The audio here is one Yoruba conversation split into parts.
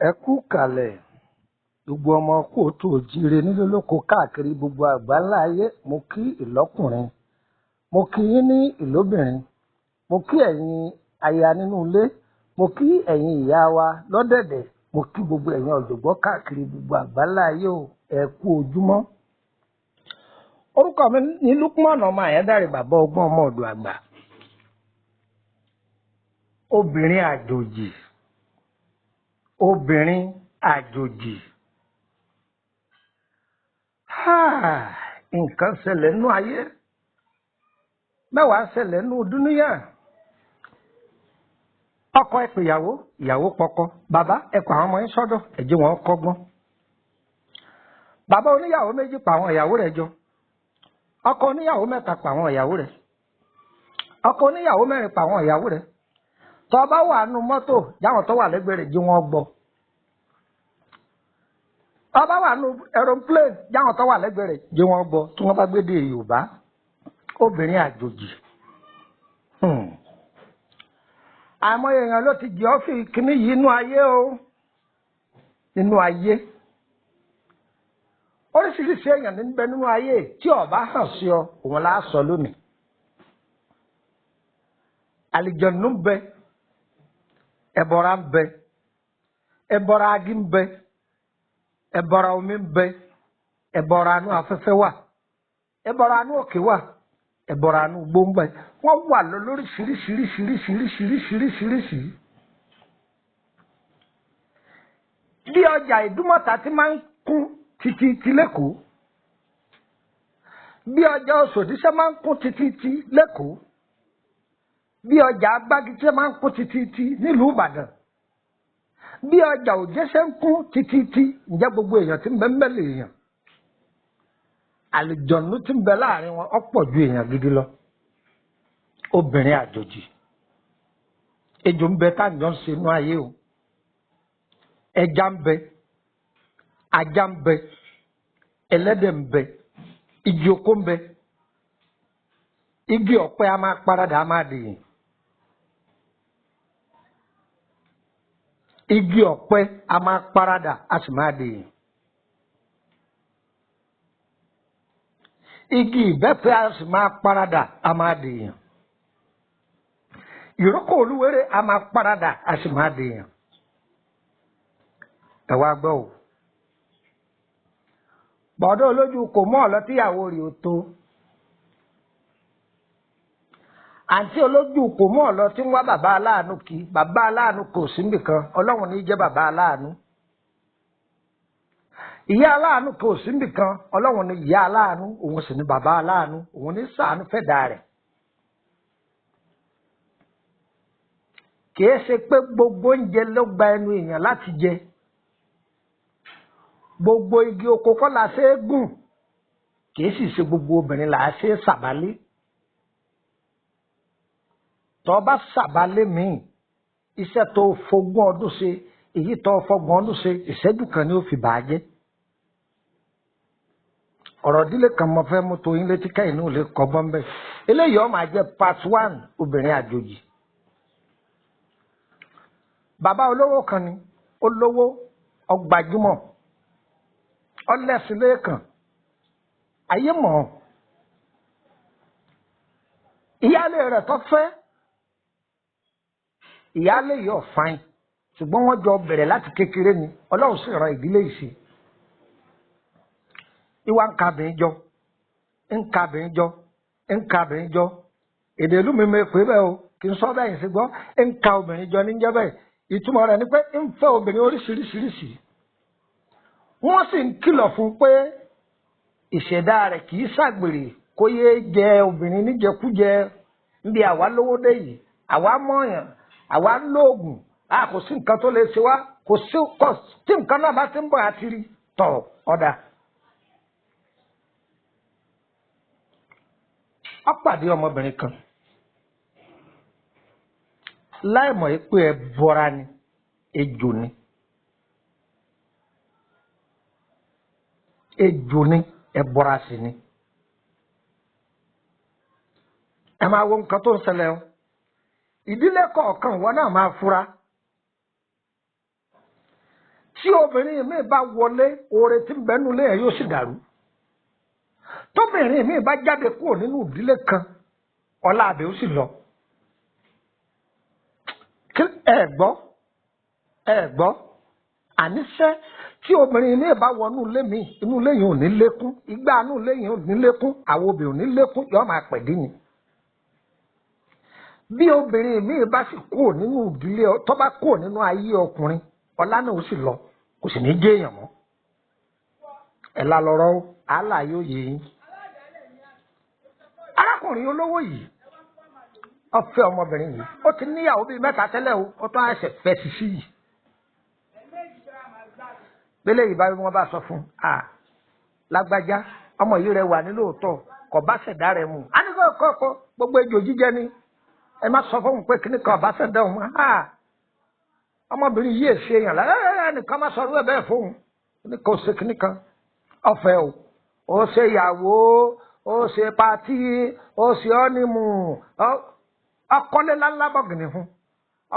Ẹ kú kalẹ̀ gbogbo ọmọ kóòtù òjíire nílé lóko káàkiri gbogbo àgbáńlá ayé. Mo kí ìlọ́kùnrin, mo kí yín ní ìlóbìnrin, mo kí ẹ̀yin aya nínú ilé, mo kí ẹ̀yin ìyá wa lọ́dẹ̀dẹ̀, mo kí gbogbo ẹ̀yin ọ̀jọ̀gbọ́n káàkiri gbogbo àgbáńlá ayé o. Ẹ kú ojúmọ́. Orúkọ mi ní Lukman ọmọ Àyándàrè, bàbá ọgbọ́n ọmọ ọ̀dọ̀ àgbà. Obìnrin àjòjì, obìnrin àjòjì. Nǹkan ṣẹlẹ̀ nínú ayé, mẹ́wàá ṣẹlẹ̀ nínú dúníyà. Ọkọ ẹ pè ìyàwó, ìyàwó pọkọ. Bàbá ẹ kọ àwọn ọmọ yín sọ́dọ̀, ẹ jẹ́ wọn kọ́gbọ́n. Bàbá oníyàwó méjì pa àwọn ìyàwó rẹ̀ jọ. Ọkọ oníyàwó mẹ́ta pa àwọn ìyàwó rẹ̀. Ọkọ oníyàwó mẹ́rin pa àwọn ìyàwó rẹ̀. Tó bá wà nù mọ́tò, jáwọn tó wà lẹ́gbẹ̀ẹ́ rẹ̀ jí wọ́n gbọ́. Tó bá wà nù aeroplane, jáwọn tó wà lẹ́gbẹ̀ẹ́ rẹ̀ jí wọ́n gbọ́. Tí wọ́n bá gbé dé Yorùbá, obìnrin àjòjì. Àìmọye èèyàn ló ti jẹ́ ọ́fì kíní yìí nínú ayé o. Nínú ayé. Oríṣiríṣi èèyàn ní bẹ nínú ayé tí ó bá hàn sí ọ, òun la sọ lónìí. Àlìjọ̀nù ń bẹ, ẹbọra ń bẹ, ẹbọra agi ń bẹ, ẹbọra omi ń bẹ, ẹbọra anú afẹ́fẹ́ wà, ẹbọra anú òkè wà, ẹbọra anú igbó ń bẹ. Wọ́n wà lọ lóríṣiríṣiríṣiríṣiríṣiríṣiríṣi. Bí ọjà Ìdúmọ̀tà ti máa ń kún títí ti lẹ́kọ̀ọ́, bí ọjà Òṣòdì ṣe máa ń kún títí ti lẹ́kọ̀ọ́, bí ọjà Agbági ṣe máa ń kún títí ti nílùú Ìbàdàn, bí ọjà Òjé ṣe ń kún títí ti. Ǹjẹ́ gbogbo èèyàn tí ń bẹ ń bẹ lè yàn? Àlùjọ̀nú tí ń bẹ láàrin wọn ọ̀pọ̀ ju èèyàn gidi lọ. Obìnrin àjòjì, ejò ń bẹ táǹjọ́ ń ṣe inú ayé o. Ẹja ń bẹ, ajá ń bẹ, ẹlẹ́dẹ̀ ń bẹ, igi oko ń bẹ, igi ọ̀pẹ a máa paradà, a máa dìyìn. Igi ọ̀pẹ a máa paradà, a sì máa dìyìn. Igi ìbẹ́pẹ a sì máa paradà, a máa dìyàn. Ìrókò olúwere a máa paradà, a sì máa dìyàn. Ẹ wá gbọ́ o. Bọ̀dọ̀ olójú kò mọ́ ọ̀lọ́ tíyàwó rẹ̀ ó tó. Àǹtí olójú kò mọ́ ọ̀lọ́ tí ń wá bàbá aláàánú kí. Bàbá aláàánú kò sí nìkan, Ọlọ́run ní í jẹ́ bàbá aláàánú. Ìyá aláàánú kò sí nìkan, Ọlọ́run ni ìyá aláàánú, òun sì ni bàbá aláàánú, òun ní ṣàánú fẹ̀dá rẹ̀. Kìí ṣe pé gbogbo oúnjẹ ló gba ẹnu èèyàn láti jẹ. Gbogbo igi oko kọ́ la ṣe é gùn, kìí sì ṣe gbogbo obìnrin là á ṣe é ṣàbálé. Tó bá ṣàbálé míì, iṣẹ́ tó fogún ọdún ṣe, èyí tó fọgbọ̀n ọdún ṣe, ìṣẹ́jú kan ni ó fi bàá jẹ́. Ọ̀rọ̀ ìdílé kan mo fẹ́ mú tó yín létí kẹ́yìn náà lè kọ́gbọ́n bẹ́ẹ̀. Eléyìí ó máa jẹ́ part 1 obìnrin àjòjì. Bàbá olówó kan ni, olówó, ọgbàjúmọ̀, ọlẹ́sìn lẹ́ẹ̀kan, ayé mọ̀ ọ́. Ìyáálé rẹ̀ tó fẹ́, ìyáálé yìí ò fain, ṣùgbọ́n wọ́n jọ bẹ̀rẹ̀ láti kékeré ni, Ọlọ́run sì ran ìdílé yìí ṣe. Ìwà ń ka bìnrin jọ, ń ka bìnrin jọ, ń ka bìnrin jọ. Èdè ìlú mi mi pè bẹ́ẹ̀ o, kì í sọ bẹ́ẹ̀ yìí sí gbọ́, ń ka obìnrin jọ níjẹ́ bẹ́ẹ̀. Ìtumọ̀ rẹ̀ ni pé ń fẹ́ obìnrin oríṣiríṣiríṣi. Wọ́n sì ń kìlọ̀ fún pé ìṣẹ̀dá rẹ̀ kì í ṣàgbèrè kó yéé jẹ obìnrin níjẹkújẹ. Níbi àwa lówó dé yìí, àwa mọ̀ọ́yàn, àwa lóògùn, a kò sí nǹkan tó lè ṣe wá, kò sí kò tí nǹkan náà bá ti ń bọ̀ àti rí tọ̀ ọ̀dà. Ó pàdé ọmọbìnrin kan láì mọ̀ pé ẹ bọra ni, ejò ni, ejò ni, ẹ bọra sí ni. Ẹ máa wo nǹkan tó ń ṣẹlẹ̀ o. Ìdílé kọ̀ọ̀kan ìwọ náà máa fura. Tí obìnrin mi bá wọlé, oore tí ń bẹ nínú ilé yẹn yóò sì dàrú. Tóbìnrin mi bá jáde kúrò nínú ìdílé kan, ọlá àbẹ̀ ó sì lọ. Ẹ gbọ́, ẹ gbọ́, àníṣe tí obìnrin mi bá wọnú ilé mi, inú ilé yìí ò ní lékún, igbá inú ilé yìí ò ní lékún, àwọn obìnrin ò ní lékún, yóò máa pẹ̀dí ni. Bí obìnrin mi bá sì kúrò nínú ìdílé, tó bá kúrò nínú ayé ọkùnrin, ọlá náà ó sì lọ, kò sì ní jẹ́ èèyàn mọ́. Ẹ̀ la lọ́rọ́ o, àálà yóò yé yín. Arákùnrin olówó yìí, ó fẹ́ ọmọbìnrin yìí, ó ti níyàwó bíi mẹ́ta tẹ́lẹ̀ o, ó tún àṣẹ fẹ́ sisi yìí. Bẹ́lẹ̀ yìí bá wọ́n bá sọ fún a, lágbájá, ọmọ yìí rẹ wà nílòótọ́, kò bá ṣẹ̀dá rẹ̀ mu. A ní kó kó gbogbo ejò jíjẹ ni. Ẹ má sọ fún un pé kíní kan bá ṣẹ̀dá òun. Ọmọbìnrin yìí èsì èèyàn lára nìkan má sọ ọdún ẹ̀ bẹ́ẹ̀ fóun. Ní kò ṣe kíní kan. Ọ̀fẹ́ o, ó ṣe ìyàwó, ó ṣe patí, ó ṣe ọ́nímù, ọkọ́lé ńláńlá bọ̀gìnì fún.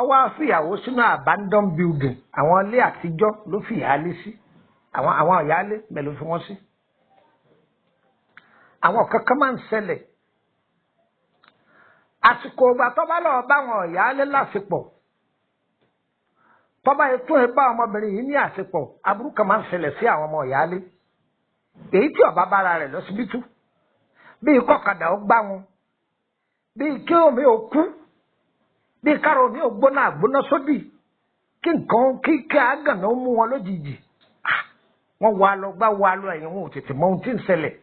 Ọwọ́ àfìyàwó sínú abandon building, àwọn ilé àtijọ́ ló fi ìyáálé sí. Àwọn ìyáálé bẹ̀ ló fi wọ́n sí. Àwọn kankan máa ń ṣẹlẹ̀. Àsìkò ìgbà tó bá lọ bá àwọn ìyáálé lásìpọ̀, tó bá tún ẹ bá ọmọbìnrin yìí ní àsìpọ̀, aburú kan máa ń ṣẹlẹ̀ sí àwọn ọmọ ìyáálé. Èyí tí ó bá bára rẹ̀ lọ́sibítù, bíi kọ́kadà ó gbá wọn, bíi kí omi ò kú, bíi káàró omi ò gbóná àgbóná sódì, kí nǹkan kí àgànná ó mú wọn lójijì. Wọ́n wá lọ gbá wá lọ ẹ̀yìn wọn ò tètè mọ ohun tí ń ṣẹlẹ̀.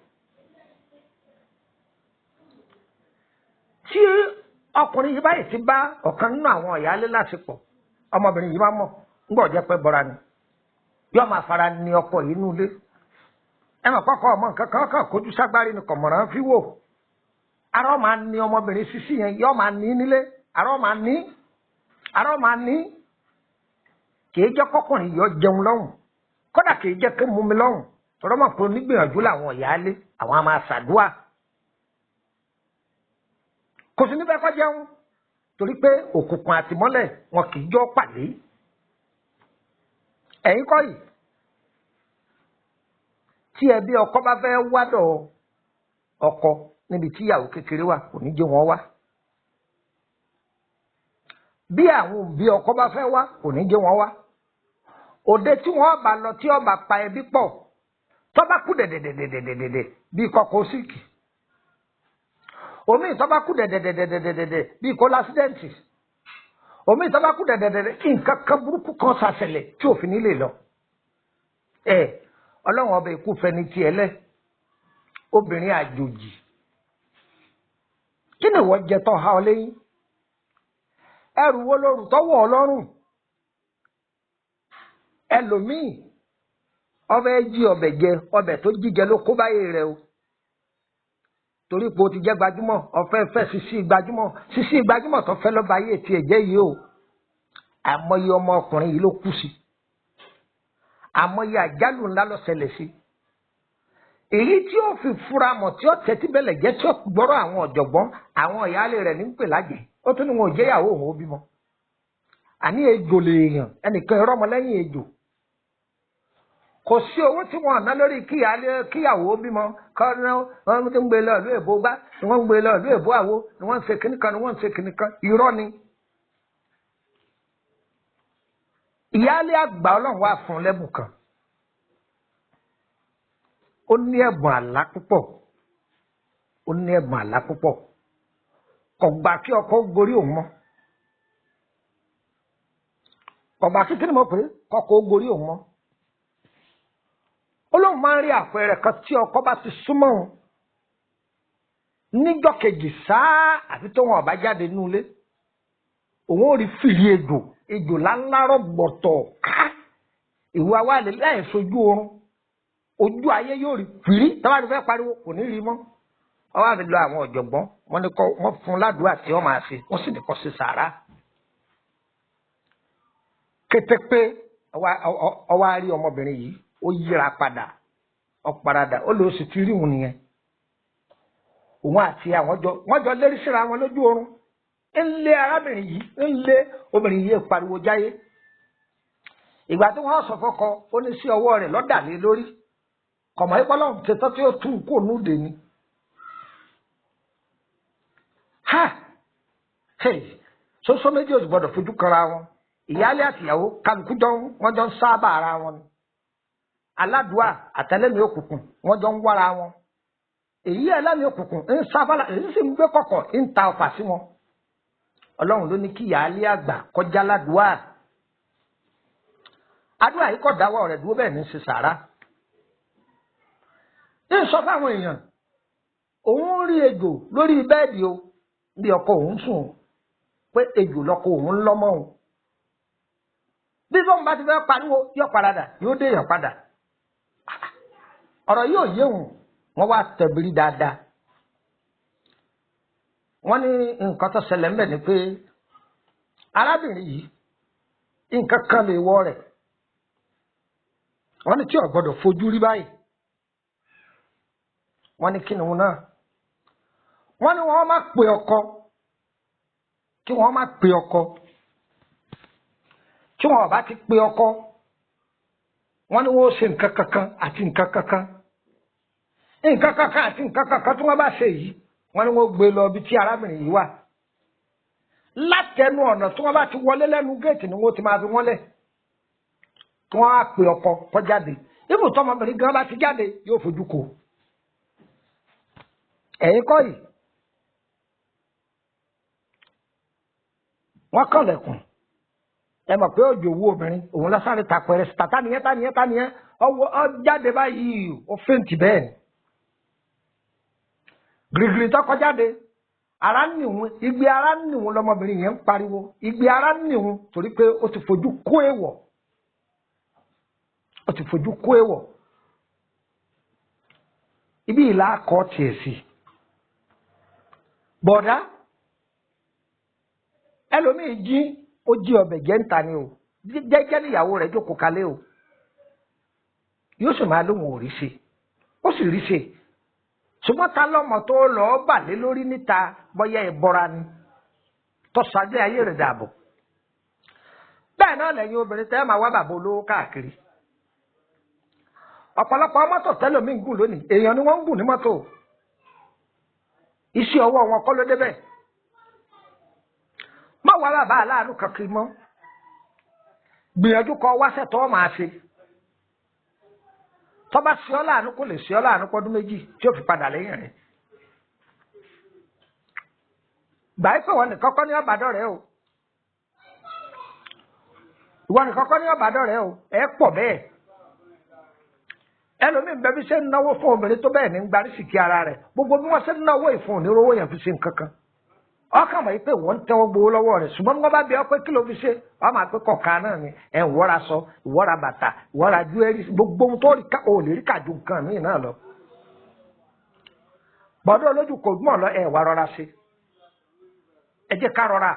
Tí ọkùnrin yìí báyìí ti bá ọ̀kan nínú àwọn ìyáálé lásìpọ̀, ọmọbìnrin yìí máa mọ̀, ńgbọ́ jẹ́ pé bọ́ra ni, yóò máa fara ní ọkọ yìí nínú ilé. Ẹ mọ̀ kọ́kọ́ ọmọ nǹkan kan kàn kójú ságbárí ni kọ̀mọ̀ràn fi wò. Ara ọ̀ máa ní ọmọbìnrin sísí yẹn, yóò máa ní nílé, ara ọ̀ máa ní, ara ọ̀ máa ní. Kìí jẹ́ kọ́kùnrin yóò jẹun lọ́hùn, kódà kìí jẹ́ kí mú mi lọ́hùn. Tọ́lọ́ mọ̀ pé onígbìyànjú làwọn ìyáálé, àwọn á máa ṣàdúà. Kò sí níbẹ̀ kọ́ jẹun, torí pé òkùnkùn àtìmọ́lẹ̀ wọn kì í jọ pàdé. Ẹ̀yin kọ́ yìí, tí ẹbí ọkọ bá fẹ́ wádọ̀ ọkọ níbi tí ìyàwó kékeré wà, kò ní jẹ́ wọn wá. Bí àwọn òbí ọkọ bá fẹ́ wá, kò ní jẹ́ wọn wá. Òde tí wọ́n bá lọ tí ọba pa ẹbí pọ̀, tó bá kú dẹ̀dẹ̀dẹ̀dẹ̀dẹ̀dẹ̀ bíi kọ́kọ́ síìkì. Omi tó bá kú dẹ̀dẹ̀dẹ̀dẹ̀dẹ̀dẹ̀ bíi kó lásídẹ̀ǹtì. Omi tó bá kú dẹ̀dẹ̀dẹ̀dẹ̀ kí nǹkan kan burúkú kan ṣàṣẹlẹ̀ tí òfin nílé lọ. Ẹ Ọlọ́run ọba ikú fẹni tiẹ̀ lẹ̀. Obìnrin àjòjì, kí ni wọ́n jẹ tó ha ọ lẹ́yìn? Ẹrù wo lóru tọ́wọ́ ọlọ́run? Ẹlòmíì ọbẹ̀ jí ọbẹ̀ jẹ, ọbẹ̀ tó jíjẹ ló kó báyé rẹ o. Torí pé o ti jẹ́ gbajúmọ̀, ọ̀fẹ́ fẹ́ sisi gbajúmọ̀, sisi gbajúmọ̀ tó fẹ́ lọ́ba ayé tiẹ̀ jẹ́ yìí o. Àmọye ọmọkùnrin yìí ló kú sí, àmọye àjálù ńlá ló ṣẹlẹ̀ sí. Èyí tí ó fi fura mọ̀, tí ó tẹ́tí bẹ̀lẹ̀ jẹ́, tí ó gbọ́rọ̀ àwọn ọ̀jọ̀gbọ́n, àwọn ìyáálé rẹ̀ ní ń pè lájẹ̀. Ó tún ní wọn ò jẹ́yàwó òun ó bímọ. Àní ejò lèèyàn, ẹnìkan irọ́ ọmọlẹ́yìn ejò. Kò sí owó tí wọn ná lórí kíyàwó bímọ. Kọ́nà wọn ti ń gbé lọ ìlú èbó gbá, ni wọ́n ń gbé lọ ìlú èbó àwo, ni wọ́n ń ṣe kíní kan, ni wọ́n ń ṣe kíní kan. Irọ́ ni. Ìyáálé àgbà Ọlọ́run wà fún lẹ́bùn kan. Ó ní ẹ̀bùn àlá púpọ̀. Ó ní ẹ̀bùn àlá púpọ̀. Kò gbà kí ọkọ gorí òun mọ́. Kò gbà kí kí ni mo pè é? Kọ́kọ́ ó gorí òun mọ́. Ó lóun máa ń rí àpẹẹrẹ kan tí ọkọ bá ti súnmọ́ òun níjọ́ kejì sáá, àfi tó wọn ọba jáde nínú ilé, òun ò rí fìrí ejò, ejò láńlárọ̀ gbọ̀tọ̀ ká ìwà wa lè láì sojú oorun, ojú ayé yóò rí fìrí. Tọ́wá ti fẹ́ pariwo kò ní rí mọ́. Ọwọ́ àfi lọ àwọn ọ̀jọ̀gbọ́n, wọ́n ní kọ́ wọ́n fún un ládùúgbà tí wọ́n máa ṣe, wọ́n sì ní kọ́ sí sàárà. Kété pé ọwọ́ á rí ọmọbìnrin yìí, ó yíra padà, ó paradà, ó lè sì ti rí òun nìyẹn. Òun àti àwọn jọ wọ́n jọ lérí síra wọn lójú oorun. Ń lé arábìnrin yìí, ń lé obìnrin yìí pariwo jáyé. Ìgbà tí wọ́n sọ fọ́kọ, ó ní sí ọwọ́ rẹ̀ lọ́dà lé lórí. Kọ̀mọ́ ìpọ́lọ́ tètè tí ó tú kó núde ni. Ha! Hey! Soso méjì ò sì gbọdọ̀ fojú kanra wọn. Ìyáálé àtìyàwó kálukú jọ wọ́n jọ ń sábà ara wọn ni. Aládùá àtẹlẹ́mìí òkùnkùn wọ́n jọ ń wára wọn. Èyí ẹlẹ́mìí òkùnkùn ń sábàlá, èyí sì ń gbé kọ̀kọ̀ ń ta ọfà sí wọn. Ọlọ́run ló ní kí ìyáálé àgbà kọjá ládùá. Àdúrà yìí kọ̀ dáwọ́ rẹ̀ dúró bẹ́ẹ̀ ní ṣe sàrà. Ń sọ fáwọn èèyàn, òun rí ejò lórí bẹ́ẹ̀dì o, bí ọkọ òun sùn o, pé ejò lọkọ òun ń lọ́mọ o. Bí bóun bá ti fẹ́ pariwo, yóò paradà, yóò dé èèyàn padà. Ọ̀rọ̀ yóò yé òun, wọ́n wá tẹ̀bírí dáadáa. Wọ́n ní nǹkan tó ṣẹlẹ̀ ńbẹ̀ ni pé arábìnrin yìí nǹkan kan lè wọ rẹ̀. Wọ́n ní tí ò gbọ́dọ̀ fojú rí báyìí. Wọ́n ní kí ni òun náà? Wọ́n ní wọ́n má pe ọkọ, kí wọ́n má pe ọkọ. Tí wọ́n ò bá ti pe ọkọ, wọ́n ní wọ́n ó ṣe nǹkan kankan àti nǹkan kankan. Nǹkan kankan àti nǹkan kankan tí wọ́n bá ṣe yìí, wọ́n ní wọ́n gbé lọ ibi tí arábìnrin yìí wà. Látẹnu ọ̀nà tí wọ́n bá ti wọlé lẹ́nu géètì ni wọ́n ti máa fi wọ́n lẹ̀. Kí wọ́n á pe ọkọ kó jáde. Ibùtọ́ ọmọbìnrin gan bá ti jáde, yóò fojú ko. Ẹ̀yin kọ́ yìí, wọ́n kànlẹ̀kùn. Ẹ mọ̀ pé òjò owó obìnrin òun lọ́sàrè tapẹ̀rẹ̀ síta. Tánìyẹn tánìyẹn tánìyẹn ọwọ́ ọ jáde báyìí, ó fèǹtì bẹ́ẹ̀ ni. Gírígírí tọkọ jáde, ara ń nìhun, igbe ara ń nìhun lọmọbìnrin yẹn ń pariwo, igbe ara ń nìhun torí pé ó ti fojú kó èèwọ̀. Ó ti fojú kó èèwọ̀. Ibi ìlà akọ tiẹ̀ sí. Bọ̀dá, ẹlòmíì jí, ó jí ọbẹ̀ jẹ́ ń ta ni o. Jẹ́jẹ́ níyàwó rẹ̀ jókòó kalẹ̀ o. Yóò sì máa lóhùn ò rí ṣe. Ó sì rí ṣe. Ṣùgbọ́n ta lọ́mọ tó lọ́ọ́ bà lé lórí níta bọ́yá ìbọra ni. Tọ́sàgbé ayé rẹ̀ dàbọ̀. Bẹ́ẹ̀ náà lẹ́yìn obìnrin tẹ́ máa wá bàbá olówó káàkiri. Ọ̀pọ̀lọpọ̀ mọ́tò tẹ́lòmíì ń gùn lónìí, èèyàn ni wọ́n ń gùn ní mọ́tò. Iṣẹ́ ọwọ́ wọn kọ́ ló débẹ̀. Má wá bàbá aláàánú kankan mọ́. Gbìyànjú kọ wáṣẹ́ tó máa ṣe. Tó bá ṣe ọ́ láàánú kò lè ṣe ọ́ láàánú pọ́dún méjì tí ó fi padà lẹ́yìn rẹ̀. Gbà pé ìwọ nìkan kọ́ ní ọ̀bàdàn rẹ o. Ìwọ nìkan kọ́ ní ọ̀bàdàn rẹ o. Ẹ pọ̀ bẹ́ẹ̀. Ẹlòmíín bẹ́ẹ̀ bí ṣe ń náwó fún obìnrin tó bẹ́ẹ̀ ní ń gbarí sìkì ara rẹ̀, gbogbo bí wọ́n ṣe ń náwó ìfún onírówó yẹn fi ṣe nǹkan kan. Ọkàn mọ̀ yìí pé wọ́n ń tẹ́wọ́ gbowó lọ́wọ́ rẹ̀, ṣùgbọ́n wọ́n bá bí ọ pé kí ló fi ṣe, wọ́n máa pé kọ̀ọ̀kan náà ni ẹ̀ ń wọ́ra sọ, ìwọ́ra bàtà, ìwọ́ra júẹ́rì, gbogbo ohun tó ò lè rí kàjú nǹkan míì náà lọ. Bọ́dọ̀ lójú kò gbọ́n lọ, ẹ̀ wá rọra ṣe, ẹ jẹ́ ká rọra.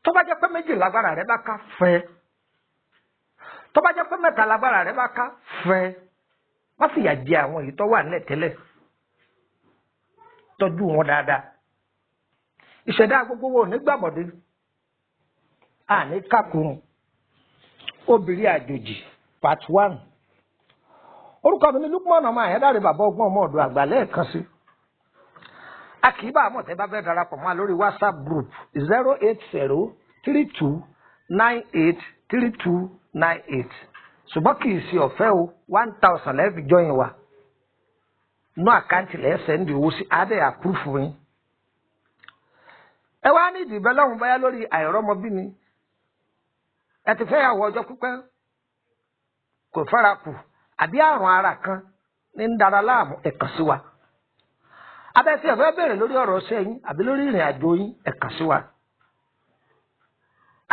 Tó bá jẹ́ pé méjì lágbára rẹ bá ká, fẹ́. Tó bá jẹ́ pé mẹ́ta lágbára rẹ bá ká, fẹ́. Má fìyà jẹ àwọn èyí tó wà nílẹ̀ tẹ́lẹ̀, tọ́jú wọn dáadáa. Ìṣẹ̀dá gbogbo wo nígbàbọ̀dé àní kákùrún. Obìnrin àjòjì part 1. Orúkọ mi ní Lukman ọmọ Àyádáre, bàbá ọgbọ́n ọmọ ọ̀dọ̀ àgbà lẹ́ẹ̀kan sí. A kì í bá àmọ̀ tẹ́ bá fẹ́ darapọ̀ mọ́ lórí WhatsApp group 08032983298, ṣùgbọ́n kì í ṣe ọ̀fẹ́ o, 1,000 lẹ́ẹ̀fi join wa. Nú account lẹ́ẹ̀ send owó sí, adé approve yín. Ẹ wá ní ìdìbẹ́ lọ́hùn báyá lórí àìrọ́mọbí ni, ẹ ti fẹ́ yàwó ọjọ́ pípẹ́ kò fẹ́ra kù, àbí àrùn ara kan ní ń dara láàmú, ẹ kàn sí wa. Abẹ́sí ẹ̀fẹ́ bẹ̀rẹ̀ lórí ọ̀rọ̀ ọṣẹ́ yín àbí lórí ìrìn àjò yín, ẹ kàn sí wa.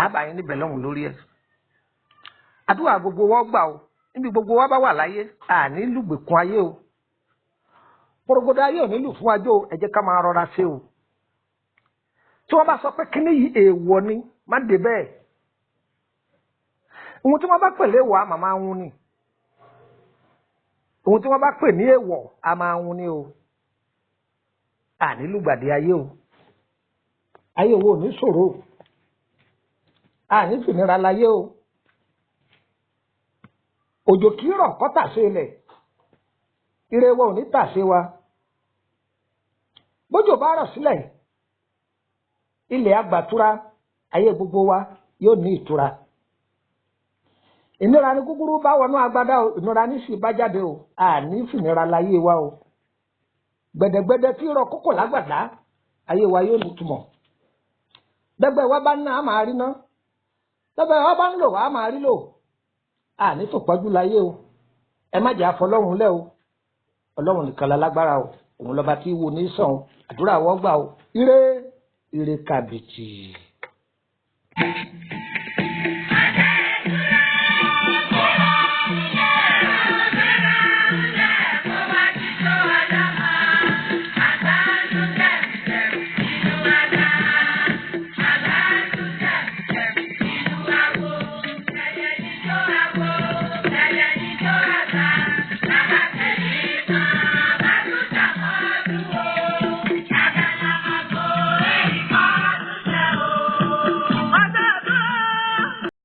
Àbá yín níbẹ̀ lọ́hùn lórí ẹ̀. Àdúrà gbogbo wọ́n gbà o, níbi gbogbo wa bá wà láyé, àní lùgbèkùn ayé o, porogodo ayé ò nílù fún wájú o. Ẹ jẹ́ ká máa rọra ṣe o. Tí wọ́n bá sọ pé kíní yìí èèwọ̀ ni, má dé bẹ́ẹ̀. Ohun tí wọ́n bá pè léèwọ̀, a máa ń ni. Ohun tí wọ́n bá pè ní èèwọ̀, a máa ń ni o. Àní lùgbàdì ayé o, ayé wo ò ní ṣòro, àní fìnira láyé o. Òjò kì í rọ̀ kọ́ tàṣe ilẹ̀, ire wa ò ní tàṣe wa. Bójò bá rọ̀ sílẹ̀, ilẹ̀ àgbàtura, ayé gbogbo wa yóò ní ìtura. Ìnira ní kúkúrú bá wọnú agbádá o, ìnira ní sì bá jáde o. Àní fìnira láyé wa o. Gbẹ̀dẹ̀gbẹ̀dẹ̀ tí rọ kókò lágbàdá, ayé wa yóò nítumọ̀. Gbẹgbẹ wa bá ń ná, a máa rí ná. Gbẹgbẹ wa bá ń lò, a máa rí lò. Àní fòpọ́jú láyé o. Ẹ má jẹ́ àfọlọ́run lẹ́ o. Ọlọ́run nìkan la lágbára o, òun lọ́ba tí wo ní sàn o. Àdúrà wọ́n gbà o. Ire ire kàbìtì.